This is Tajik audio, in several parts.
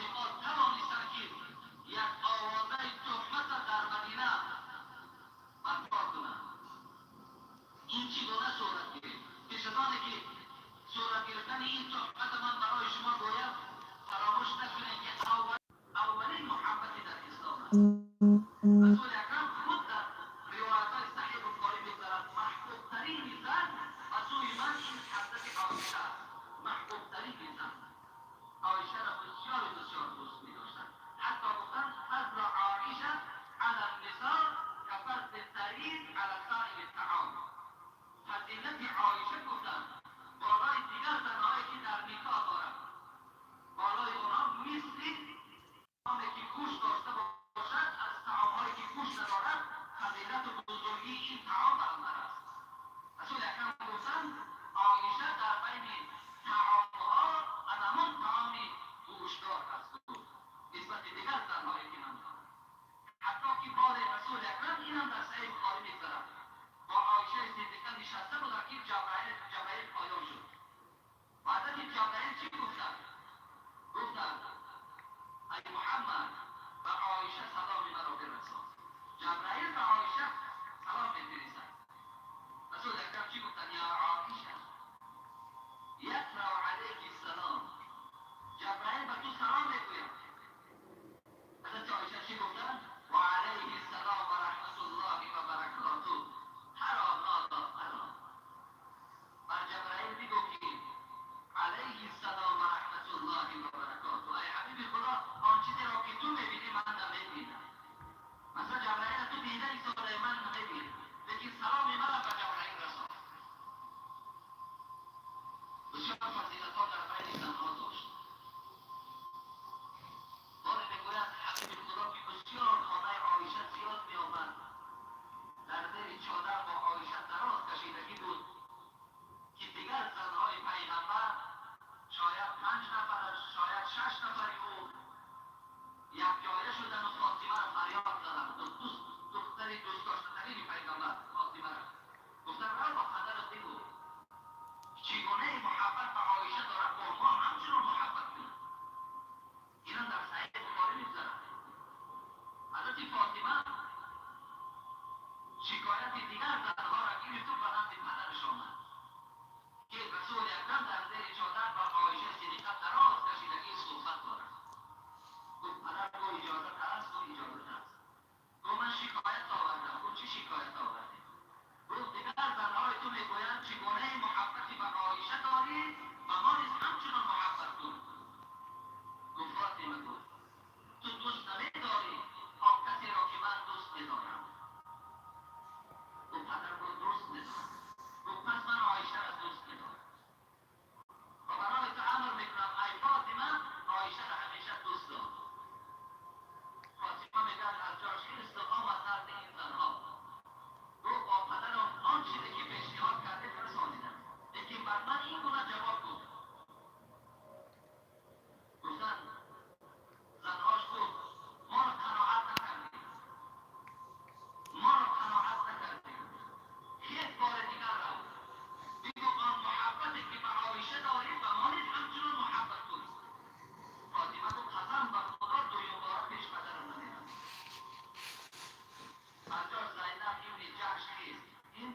Мунофиқот тавонистанд, ки як овозаи туҳмата дар Мадина барпо кунанд. Ин чӣ гуна сурат гирифт? Пеш аз оне ки сурат гирифтани ин туҳмата ман барои шумо гӯям, фаромӯш накунед, ки аввалин муҳаббати дар ислом аст. Расули Акрам худ дар ривоятҳои Саҳиҳ Бухорӣ мегузарад: маҳбубтарини зан ба сӯи ман ин ҳазрати Оиша аст. Маҳбубтарини зан Оишаро бисёр бисёр дӯст медоштанд. Ҳатто гуфтанд: фазлу Оиша ала нисо кафазли сарид ала саири таом. Фазилати Оиша, гуфтанд, болои дигар занҳое, ки дар никоҳ доранд, болои онҳо мисли оне ки гӯшт дошта бошад, аз таомҳое ки гӯшт надорад, фазилату бузургии ин таом баробар аст. Расули Акрам гуфтанд: Оиша дар байни таомҳо аз ҳамон таоми гӯштдор аст нисбати дигар занҳое, ки ман дорам. Ҳатто ки бори Расули Акрам, инам дар Саҳиҳ Бухорӣ мегузарад, бо Оишаи Сиддиқа нишаста буданд, ки Ҷабраил поён шуд. Ҳазрати Ҷабраил чӣ гуфтанд? Гуфтанд: ай Муҳаммад, ба Оиша саломи маро бирасон. Ҷабраил ба Оиша салом мефиристад. Расули Акрам чӣ гуфтанд? Я Оиша, яқрау алайки салом. Ҷабраил ба ту салом мегӯяд. Ҳазрати Оиша чӣ гуфтанд? Ва алайҳи салом ва раҳматуллоҳи ва баракотуҳ. Ара маза ара. Бар Ҷабраил бигӯ, ки алайҳи салом ва раҳматуллоҳи ва баракотуҳ. Ай ҳабиби Худо, он чизеро, ки ту мебинӣ, ман намебинам. Масалан, Ҷабраил ту дида истодаи, ман намебинам, лекин саломи мана ба Ҷабраил расон. Бисёр фазилатҳо дар байни занҳо дошт. Боре, мегӯяд ҳабиби Худо, ки бисёр хонаи Оиша зиёд меомад, дар зери чодар бо Оиша дароз кашидагӣ буд, ки дигар занҳои пайғамбар, шояд панҷ нафараш, шояд шаш нафари ӯ, якҷоя шудану Фотимаро фарёд заданд. Духтари дӯстдоштатарини пайғамбар Фотимаро гуфтанд: рав, ба падарат бигӯ, чӣ гунаи муҳаббат ба Оиша дорад, бо мо ҳамчунон муҳаббат кунад. Инам дар Саҳиҳ Бухорӣ мегузарад. Ҳазрати Фотима шикояти дигар занҳоро гирифту ба назди падараш омад, ки Расули Акрам дар зери чодар ба Оиша Сиддиқа дароз кашидагӣ суҳбат дорад. Гуфт: падар, гӯ, иҷозат аст? Гуфт: иҷозат аст. Гуфт: ман шикоят овардам. Гуфт: чӣ шикоят овардӣ? Гуфт: дигар занҳои ту мегӯянд, чӣ гунаи муҳаббати ба Оиша дорӣ, ба мо низ ҳамчунон муҳаббат кун. Гуфт: Фотима, гуфт, ту дӯст намедорӣ он касеро, ки ман дӯст медорам? Гуфт: падар, гуфт, дӯст медорам. Гуфт: пас ман Оишаро дӯст медорам ва барои ту амр мекунам, ай Фотима, Оишаро ҳамеша дӯст дор. Фотима мегӯяд, аз ҷош хесту омад назди ин занҳо. Гуфт: бо падарам он чизе, ки пешниҳод кардед, расонидам, лекин бар ман ин гуна ҷавоб гуфт. Гуфтанд занҳош, гуфт: моро қаноат накардем, моро қаноат накардем. Як бори дигар рав, бигӯ, он муҳаббате, ки ба Оиша дорӣ, ба мо низ ҳамчунон муҳаббат кун. Фотима гуфт: қасам ба Худо, дуюмбора пеш падарам намерам. Аз ҷош Зайнаб ибни Ҷаҳш хест. Ин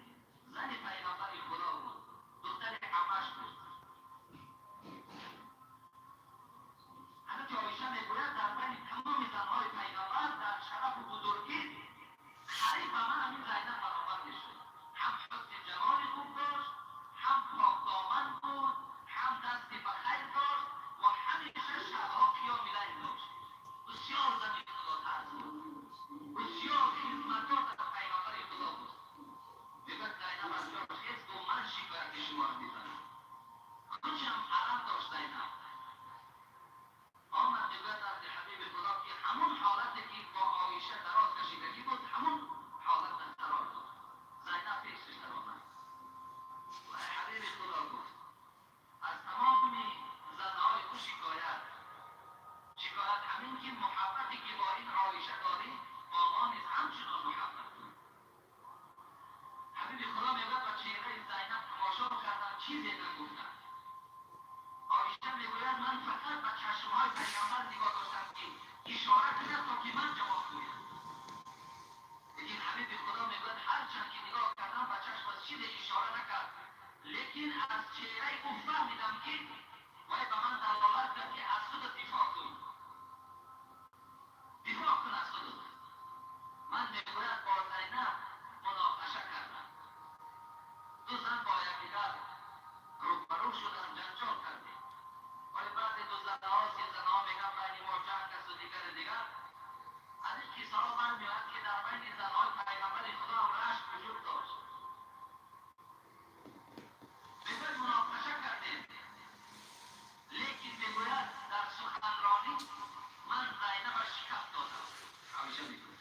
зани пайғамбари Худо буд, духтари аммаш буд. Ҳазрати Оиша мегӯяд, дар байни тамоми занҳои пайғамбар дар шарафу бузургӣ қариб ба ман ҳамин Зайнаб баробар мешуд. Ҳам ҳусни ҷамоли хуб дошт, ҳам покдоман буд, ҳам дасти ба хайр дошт ва ҳамеша шабҳо қиёми лайл дошт. Бисёр зани худотарс буд, бисёр хизматгор дар пайғамбари Худо буд. Мегӯяд, Зайнаб аз ҷош хест, гуфт: ман шикояти шуморо мебарам. Худшам араб дошт. Зайнаб омад, мегӯяд, назди ҳабиби Худо, ки ҳамон ҳолате, ки бо Оиша дароз кашидагӣ буд, ҳамон ҳолат қарор дод. Зайнаб пешаш даромад ва ҳабиби Худо, гуфт, аз тамоми занҳои ту шикоят, шикоят ҳамин, ки муҳаббате, ки бо ин Оиша дорӣ, бо мо низ ҳамчунон муҳаббат кун. Ҳабиби Худо, мегӯяд, ба чеҳраи Зайнаб тамошо кардам, чизе нагуфтам. عایشه میگوید من فقط به چشمهای پیامبر نگاه داشتم که اشاره کند تا که من جواب گویم. لیکن حبیب خدا میگوید هرچند که نگاه کردم به چشم از چیز اشاره نکرد، لیکن از چهره او فهمیدم که وی به من دلالت کرد که از خود دفاع کن، دفاع کن از خودت. من میگوید با زینب مناقشه کردم، دو زن با یکدیگر روبرو شدن، جنجال کردیم. ولی بعد دو زنها سه زنها میگن بین ما جنگ است و دیگر دیگر. از این قصه ها برمیآید که در بین زنهای پیغمبر خدا هم رشک وجود داشت. میگوید مناقشه کردیم، لیکن میگوید در سخنرانی من زینب را شکست دادم. همیشه میگوید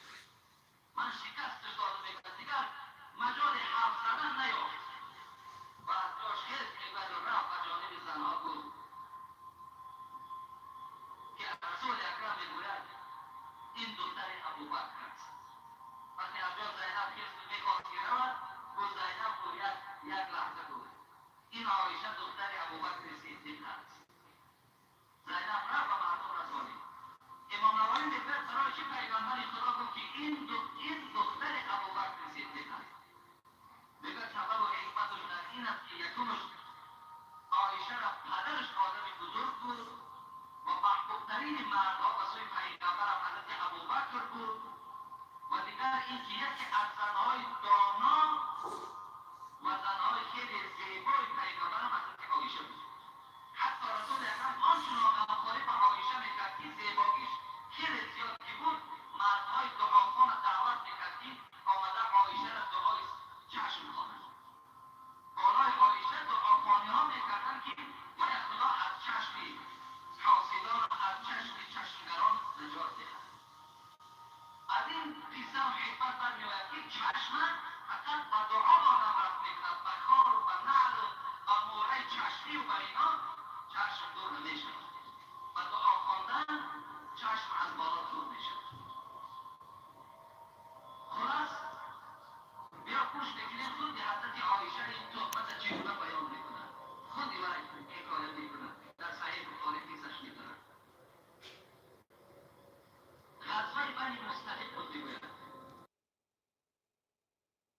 من شکستش دادم، میگوید دیگر مجال حرف زدن نیافت. و از جاش خیز میگوید و رفت به جانب زنها گفت که رسول اکرم میگوید این دختر ابوبکر است. وقتی از جا زینب خیز میخواست که رود، گفت زینب گوید یک لحظه، گفت این عایشه دختر ابوبکر صدیق است. زینب رفت و مردم رسانید. امام نووی میگوید برای چه پیغمبر خدا گفت که این دختر ابوبکر صدیق است؟ میگوید سبب و حکمتش در این است که یکمش عایشه را پدرش آدم بزرگ بود و محبوبترین مردها به سوی پیغمبر حضرت ابوبکر بود، و دیگر اینکه یکی از زنهای دانا و زنهای خیلی زیبای پیغمبر هم حضرت عایشه بود. حتی رسول اکرم آنچنان غمخواری به عایشه میکرد که زیباییش خیلی زیاد که بود، مردهای دعاخوان دعوت میکرد که آمده عایشه را دعای چشم خوانند. بالای عایشه دعاخوانی ها میکردند که باید خدا از چشم حاسدان، از چشم چشمگران نجات دهد. از این قصه هم حکمت برمیآید که چشم فقط با دعا آدم رفت میکند، به خار و به نعل و به موره چشمی و به اینا چشم دور نمیشود. به دعا خواندن چشم از بالا دور میشود.